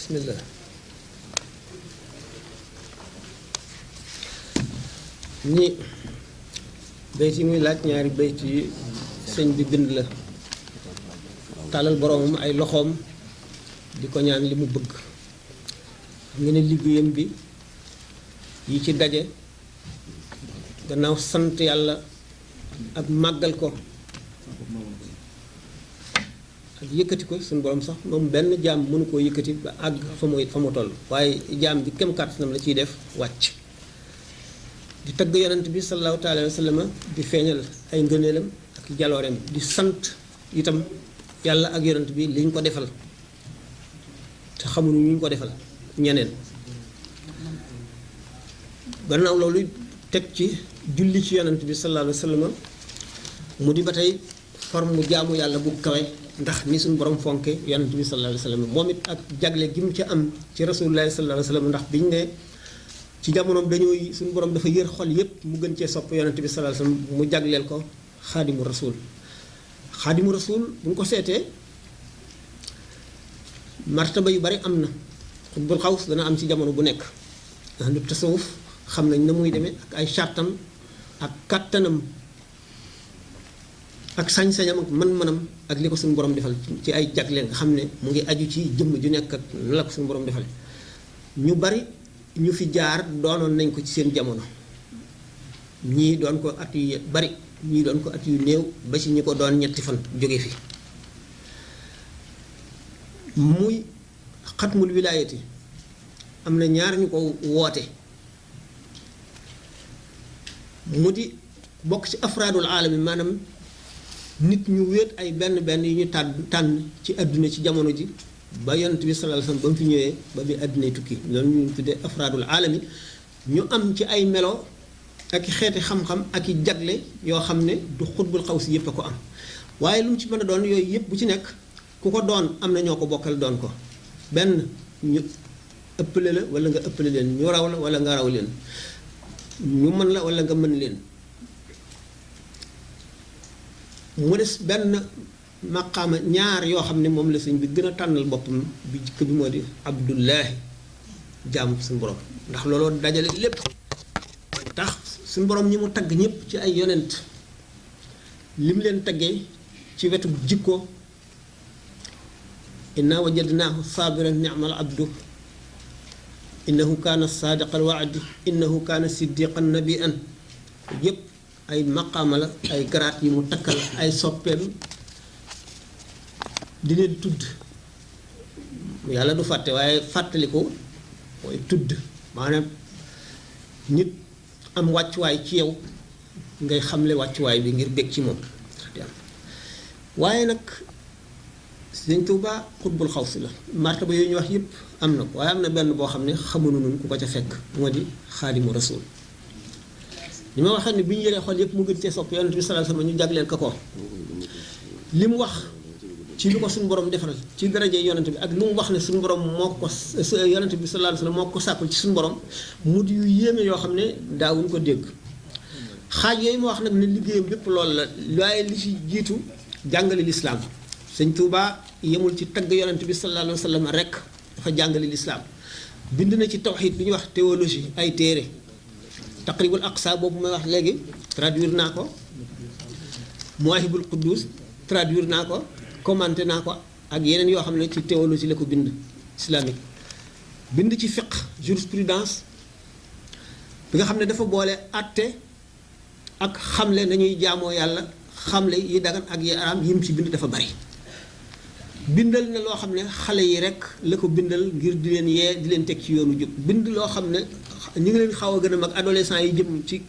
bismillah. ni bayt yi muy laaj ñaari bayt yi sëñ bi bind la tàllal boroomam ay loxoom di ko ñaan li mu bëgg. xam nga ne liggéeyam bi yi ci daje gannaaw sant yàlla ak màggal ko ak yëkkati ko suñu borom sax moom benn jaam mënu koo yëkkati ba àgg fa mu toll waaye jaam bi kem kàttanam la ciy def wàcc di tagg yonent bi sallallahu taala wa sallam di feeñal ay ngëneelam ak jalooreem di sant itam yàlla ak yonent bi liñ ko defal te xamuñu ñu ko defal ñeneen. gannaaw loolu teg ci julli ci yonent bi sallallahu alayhi wa sallam mu di ba tey forme jaamu yàlla bu kawe ndax ni suñu borom fonke yonent bi sallallahu alayhi wa sallam moom it ak jagle gi mu ci am ci rasulullahi sallallahu alayhi wa sallam ndax biñ ne ci jamonoom dañooy suñu borom dafa yër xol yépp mu gën cee sopp yonent bi sallallahu alayhi wa sallam mu jagleel ko xaadimu rasul. xaadimu rasul bu ñu ko seetee martaba yu bari am na xutbul xaws dana am ci jamono bu nekk ahlu tasawuf xam nañ na muy demee ak ay chartam ak kàttanam ak sañ-sañam ak mën-mënam ak li ko suñu borom defal ci ay jagleel nga xam ne mu ngi aju ci jëmm ju nekk ak na la ko suñu borom defal. ñu bari ñu fi jaar doonoon nañ ko ci seen jamono ñii doon ko at yu bari ñii doon ko at yu néew ba ci ñi ko doon ñetti fan jóge fi. muy xatmul wilaayati am na ñaar ñu ko woote mu di bokk ci afraadul aalami maanaam nit ñu wéet ay benn benn yu ñu tànn ci àdduna ci jamono ji ba yonent bi sallallahu alayhi wasallam ba mu fi ñëwee ba bi àddunay tukki loolu ñu tuddee afraadul aalami ñu am ci ay melo ak i xeeti xam-xam ak i jagle yoo xam ne du xutbul xaw si yépp a ko am waaye lu mu ci mën a doon yooyu yépp bu ci nekk ku ko doon am na ñoo ko bokkal doon ko benn ñu ëppale la wala nga ëppale leen ñu raw la wala nga raw leen ñu mën la wala nga mën leen. mu des benn maqaama ñaar yoo xam ne moom la sëñ bi gën a tànnal boppam bi jëkk bi moo di abdullahi jaamu suñu borom ndax looloo dajale lépp tax suñu borom ñi mu tagg ñëpp ci ay yonent li mu leen taggee ci wetu jikko inna wajadnaahu saabiran ni'mal abdu innahu kaana saadiqal waadi innahu kaana siddiqan nabiyan yépp ay maqaama la ay garaat yi mu takkal ay soppeem di leen tudd yàlla du fàtte waaye fàttaliku mooy tudd maanaam nit am wàccuwaay ci yow ngay xamle wàccuwaay bi ngir bég ci moom waaye nag Sëñ Tuubaa xutbul xaws la martaba yooyu ñu wax yépp am na ko waaye am na benn boo xam ne xamuñu nun ku ko ca fekk moo di xaadimu rasul li ma waxee ne bi ñu yëree xol yépp mu gën cee sopp yonent bi sallallahu alayhi wasallam ñu jagleel ko li mu wax ci lu ko suñu borom defal ci daraje yonent bi ak lu mu wax ne suñu borom moo ko yonent bi sallallahu alayhi wasallam moo ko sàkkul ci suñu borom mu di yu yéeme yoo xam ne daawuñ ko dégg xaaj yooyu ma wax nag ne liggéeyam bépp loolu la waaye li ci jiitu jàngale lislaam Sëñ Tuubaa yemul ci tagg yonent bi sallallahu alayhi wasallam rek dafa jàngale lislaam bind na ci tawxiid bi ñuy wax théologie ay téere taqribul aqsa boobu may wax léegi traduire naa ko muwaahibul quddus traduire naa ko commenté naa ko ak yeneen yoo xam ne ci théologie la ko bind islamique bind ci fiqh jurisprudence bi nga xam ne dafa boole àtte ak xamle nañuy jaamoo yàlla xamle yi dagan ak yi araam yim ci bind dafa bari bindal na loo xam ne xale yi rek la ko bindal ngir di leen yee di leen teg ci yoonu jub bind loo xam ne ñu ngi leen xaw a gën a mag adolescents yi jëm ci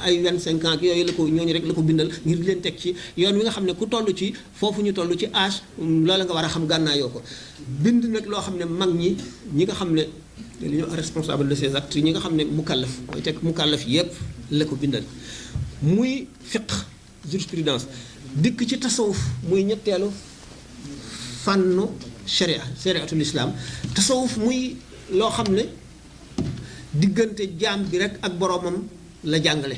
ay 25 ans yooyu la ko ñooñu rek la ko bindal ngir di leen teg ci yoon wi nga xam ne ku toll ci foofu ñu toll ci âge loola nga war a xam gànnaayoo ko bind nag loo xam ne mag ñi nga xam ne li ñu responsable de ces actes ñi nga xam ne mukallaf mooy teg mukallaf yépp la ko bindal muy fiqh jurisprudence dikk ci tasawuf muy ñetteelu fànnu shariatul islam tasawuf muy loo xam ne diggante jaam bi rek ak boroomam la jàngale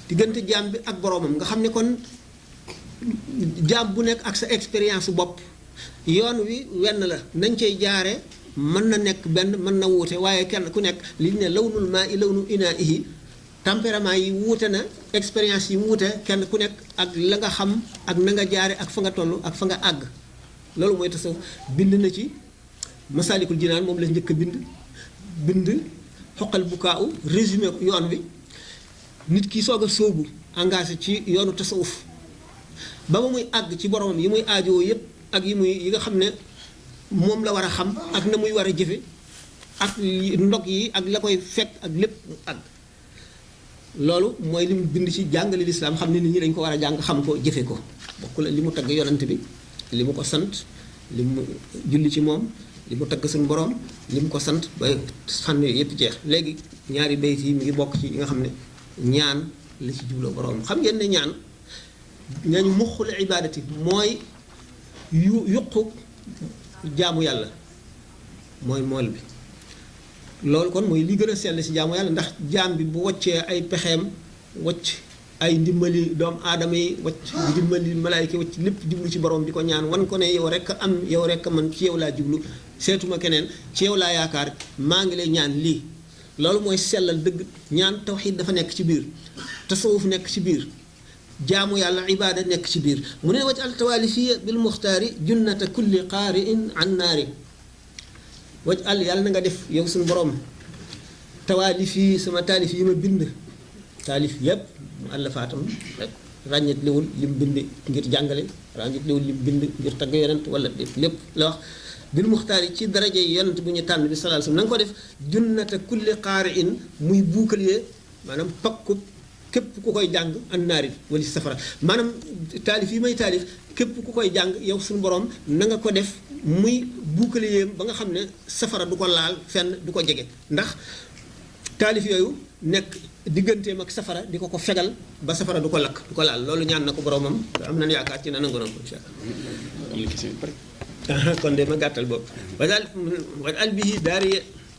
diggante jaam bi ak boroomam nga xam ne kon jaam bu nekk ak sa expérience bopp yoon wi wenn la nañ cay jaare mën na nekk benn mën na wuute waaye kenn ku nekk li ñu ne lawnul maa i lawnu inaa'ihi tempérament yi wuute na expérience yi wuute kenn ku nekk ak la nga xam ak na nga jaare ak fa nga toll ak fa nga àgg loolu mooy tasawuf bind na ci Masaalikul Jinaan moom la njëkk a bind xoqal bukaaw résumé ko yoon wi nit ki soog a sóobu engagé ci yoonu tasawuf ba muy àgg ci boromam yi muy aajowoo yépp ak yi nga xam ne moom la war a xam ak na muy war a jëfe ak ndog yi ak la koy fekk ak lépp mu àgg loolu mooy li mu bind ci jàngale lislaam xam ne nit ñi dañ ko war a jàng xam ko jëfe ko bokk la li mu tagg yonent bi li mu ko sant li mu julli ci moom li mu tagg suñu borom li mu ko sant ba fànn yooyu yëpp jeex léegi ñaari bayt yi mi ngi bokk ci yi nga xam ne ñaan la ci jubloo borom xam ngeen ne ñaan ñaañu muxul ibadati mooy yuqu jaamu yàlla mooy mool bi loolu kon mooy li gën a sell ci jaamu yàlla ndax jaam bi bu waccee ay pexeem wacc ay ndimbali doomu aadama yi wacc ndimbali malaayka wacc lépp jublu ci borom di ko ñaan wan ko ne yow rek am yow rek man ci yow laa jublu seetuma keneen ci yow laa yaakaar maa ngi lay ñaan lii loolu mooy sellal dëgg ñaan tawxiid dafa nekk ci biir tasawuf nekk ci biir jaamu yàlla ibaada nekk ci biir mu ne waj al tawaalifiya bil muxtaari junnata kulli qaari'in an naari waj al yàlla na nga def yow suñu borom tawaalif yi sama taalif yi ma bind taalif yépp mu àllafaatam rek ràññet liwul lim bind ngir jàngale ràññet liwul lim bind ngir tagg yonent wala lépp la wax bil muxtaar yi ci daraje yonent bu ñu tànn bi sallallahu alayhi wasallam na nga ko def junnata kulli qaari'in muy buukalier maanaam pakku képp ku koy jàng an naari wala ci safara maanaam taalif yi may taalif képp ku koy jàng yow suñu borom na nga ko def muy buukalier ba nga xam ne safara du ko laal fenn du ko jege ndax taalif yooyu nekk digganteem ak safara di ko fegal ba safara du ko lakk du ko laal loolu ñaan na ko boromam am nañu yaakaar ci na nangu noonu incha allah kon de ma gàttal boobu wa al bihi daari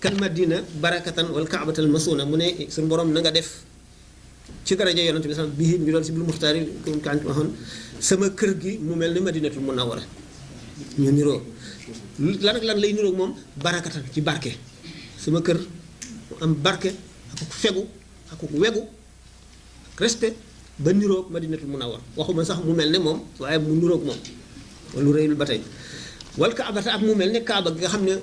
kal madina barakatan wal kaabatal masuna mu ne suñu borom na nga def ci daraja yonent bi sax bii ngi doon si bul muxtaar yi comme kañ waxoon sama kër gi mu mel ni madinatul munawwara ñu niroo lan ak lan lay niroo moom barakatan ci barke sama kër mu am barke ak fegu ak wegu ak respect ba niroog madinatul munawwara waxuma sax mu mel ne moom waaye mu niroog moom lu rëyul ba tey wal kaabata ak mu mel ne kaaba gi nga xam ne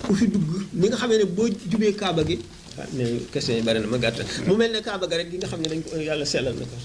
ku fi dugg ni nga xamee ne boo jubee kaaba gi ah ne question yi bari na ma gàttal mu mel ne kaaba ga rek gi nga xam ne dañ ko yàlla sellal na ko